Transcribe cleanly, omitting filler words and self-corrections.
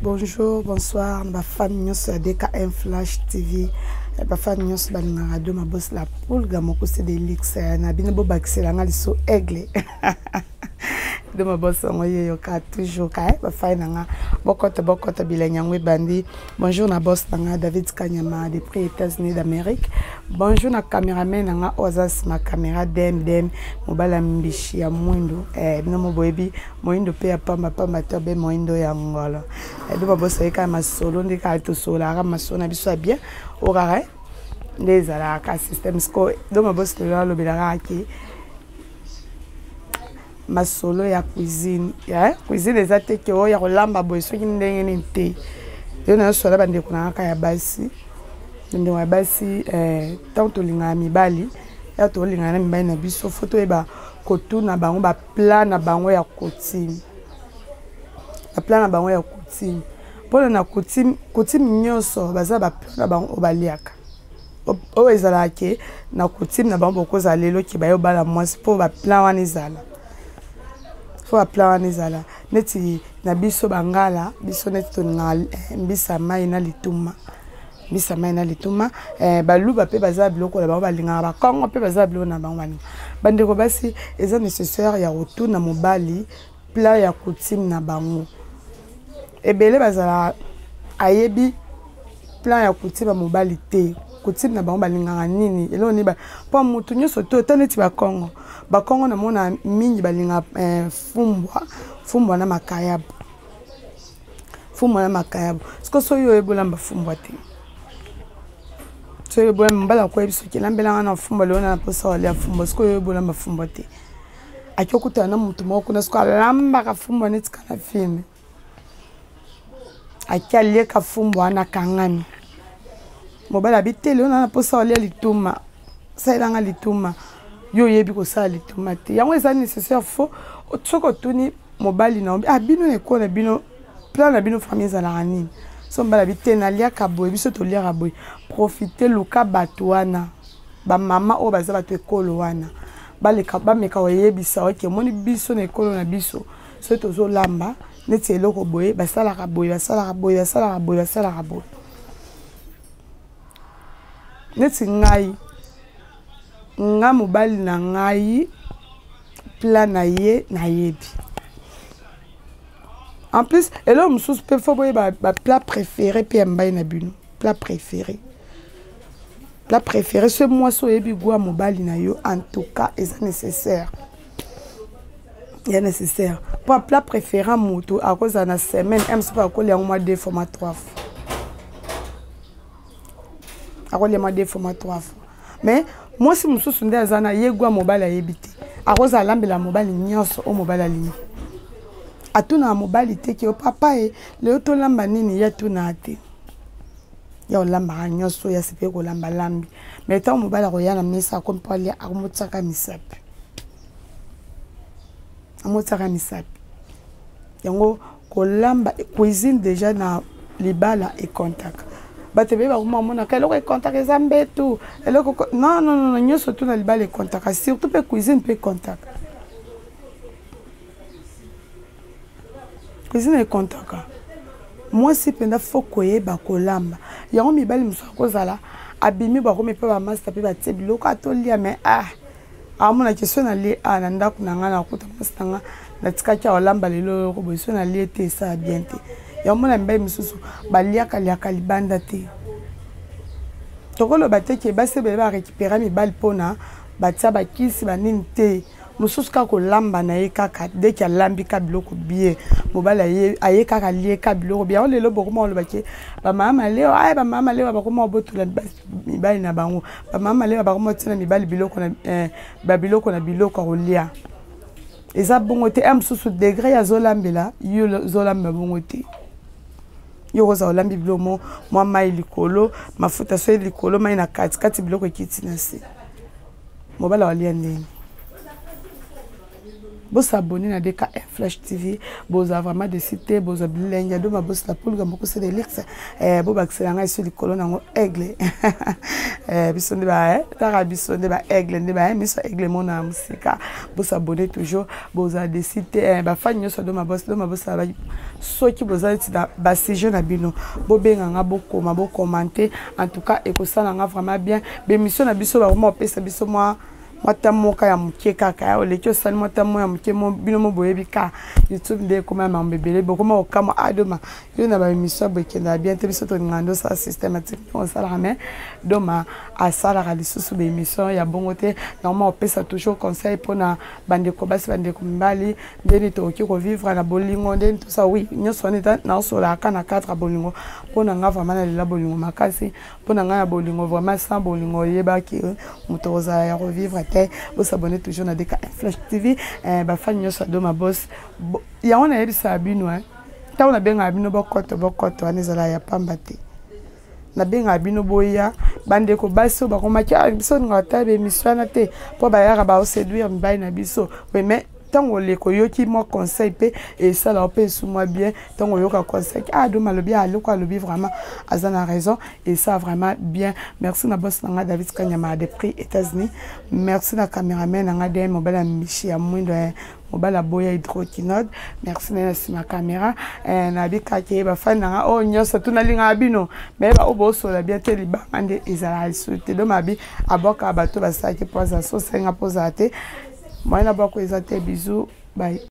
Bonjour, bonsoir, ba fan nyonso ya DKM Flash TV. Ba fan nyonso balingaka do ma boss la pulga mokuse de luxe na bino bobakisela nga liso aigle. Do ma boss yango ye yoka toujours ka ba fan na nga bokota bokota bilengi yango ebandi. Bonjour na boss na nga David Kanyama depuis États-Unis d'Amérique. Bonjour na cameraman na nga oyo aza nsima caméra DM DM mobala mbishi ya mwindu eh, bino mo boyebi moyindo mpe ya pamba pamba te obe moyindo ya ngolo edo babosaki kaka masolo nde kaka tosololaka masolo na biso ya bien oyo kaka eh, nde ezalaka système sikoyo do mabosi lelo alobelaka ke masolo ya cuisine ya cuisine eza te ke oyo ya kolamba boye soki ndenge nini te yo nayosola bandeko na kaka ya basi bandeko ya basi ntango eh, tolingaka mibali ya tolingana na mibali na biso fo toyeba kotuna bango baplat na bango ya coutume baplat na bango ya coutume mpona na coutume coutume nyonso baza baplat na bango oyo baliaka oyo ezalaka ke na coutume na bango bokozala lelo ke baye obala mwasi mpo baplan wana ezala fo baplan wana ezala neti na biso bangala biso neti tolingaka eh, mbisa mai na lituma mbisa mai na lituma eh, baluba mpe baza biloko na bango balingaka bakongo mpe baza biloko na bango balinga bandeko basi eza nécessaire ya kotuna mobali plat ya coutume na bango ebele bazalaka ayebi plan ya coutume ya mobali te coutume na bango balingaka nini eloko nini mpo motu nyonso to ata neti bakongo bakongo namona mingi balingaka eh, fumbwa fumbwa na makayabu fumbwa na makayabu siko soki oyebi olamba fumbwa te soki oyebi olamba mobali akoyebi soki elambelanga na fumbwa lelo na mposa olia fumbwa sikoyo oyebi olamba fumbwa te ake okutana na motu moko kuna siko alambaka fumbwa neti kana filme ake alieka fumbwa wana akangami mobali abi te lelo na mposa olia lituma salelanga lituma yo oyebi kosala lituma te yango eza nécessaire fo soki otuni mobali na ah bino na ekolo na bino plan na bino famille ezalaka nini so mobali abi te naliaka boye biso toliaka boye profite luka bato wana bamama oyo baza bato ekolo wana baleka bameka koyebisa oke omoni biso na ekolo na biso soki tozolamba neti eloko boye basalaka boye basalaka boye basalaka boye basalaka boye neti ngai nga mobali na ngai plat na ye nayebi en plus eloko mosusu mpe fo boyeba baplat préféré mpe ya mbai na bino plat préféré plat préféré soki mwasi oyebi gwa mobali na yo en tout cas eza nécessaire ya nécessaire mpo plat préféré moto akozala na semaine m soki akolia yango mwa deux fois mwa trois fois akolia mwa deux fois mwa trois fois mais mwasi mosusu nde aza na ye gwa mobali ayebi te akozala alambela mobali nyonso oyo mobali alingi atunaka mobali te ke papa e lelo tolamba nini ye atunaka te ya olambaka nyonso oyo asepeli kolamba lambi mais ntango mobali akoya na mesa akomi mpo alia akomotiaka misapi amotiaka misapi yango kolamba cuisine déjà na libala ekontaka bato ebele bakoma omonaka eloko ekontaka eza mbetu eloko non non non nyonso tu na libala ekontaka surtout mpe cuisine mpe ekontaka cuisine ekontaka mwasi mpenza fo koyeba kolamba yango mibali mosusu akozala abimi bakomi mpe bamasta mpe batie biloko atolia mais ah amona ke so nalie a na ndako na ngai nakuta mwasi na ngai natikaki aolamba lelo yoko boye so nalie te esala bien te yango mona mibali mosusu baliaka liaka libanda te tokoloba te ke basi ebele barécupera mibali mpona batia bakisi banini te mosusu kaka kolamba na ye kaka deke alambi ka biloko bien mobali aye kaka alie ka biloko bien yango lelo bokoma koloba ke bamama maleo aye bamama maleo bakoma kobotola mibali na bango bamama maleo bakoma kotina mibali biloko na eh, babiloko na biloko ya kolia eza bongo te mosusu degre azolambela yo ozolamba bongo te yo okozala olambi biloko mo mwa mai likolo mafuta soki likolo mai na katikati biloko ekiti na se mobali akolia ndenge. Bosabone na DKM Flash TV, bozala vraiment desi te, bozwa bilenge ya doma bosala poluka mokuse de luxe. Eh, bobakisela ngai so likolo nango aigle. Eh, biso nde ba eh, taka biso nde ba aigle nde ba eh, miso aigle mona ya mosika. Bosabone toujours, bozala desi te. Eh, bafani nyonso ya doma bos, doma bosala soki boza neti na basujet na bino, bobenga nga, bokoma, bokomante. En tout cas ekosala nga vraiment bien. Bemission na biso bakoma kopesa biso mwa mwa ta moka ya moke kaka, oleki osali mwa ta mo ya moke, bino mo boyebi ka YouTube nde ekoma ya mambo ebele, bokoma kokamwa adoma yo na baémission boye ekendaka bien te. Biso tolingaka nde osala systématique ndenge osalaka, mais doma asalaka lisusu baémission ya bongo te. Normalement opesa toujours conseil mpona bandeko basi, bandeko mibali, ndeni tokoki kovivre na bolingo, ndeni tosala. Oui, nyonso wana eza naosolaka na cadre ya bolingo. Mpo na nga vraiment nalela bolingo makasi. Mpo na ngai ya bolingo vraiment, sans bolingo oyebaki moto kozala ya kovivre te. Bosabone toujours na DK Flash TV. Eh, bafani nyonso ya Doma Bos, yango nayebisaka bino, ntango nabengaka bino bokoto bokoto wana ezala ya pamba te. Nabengaka bino boya, bandeko basi oyo bakomaki biso olingaka tala baémission wana te mpo bayaka baoséduire mibali na biso. Oui, mais ntango oleka oyoki mwa conseil mpe esalaka mpe esu mwa bien. Ntango oyoka conseil, ah, doma alobi, aloko alobi, vraiment aza na raison, esala vraiment bien. Merci na boss na nga David Kanyama depuis États-Unis. Merci na cameraman na nga DM, mobali ya mishi ya mwindo, mobali aboya hydroquinode. Merci na ye na nsima caméra. Nabikaki bafani na nga oyo nyonso tu nalingaka bino, me baoyo bosola bien te, libanga nde ezalaka lisusu te. Doma abi abwakaka bato basalaki mpo azala so osenga mpo ozala te moyen na bwako eza te. Bisous, bye.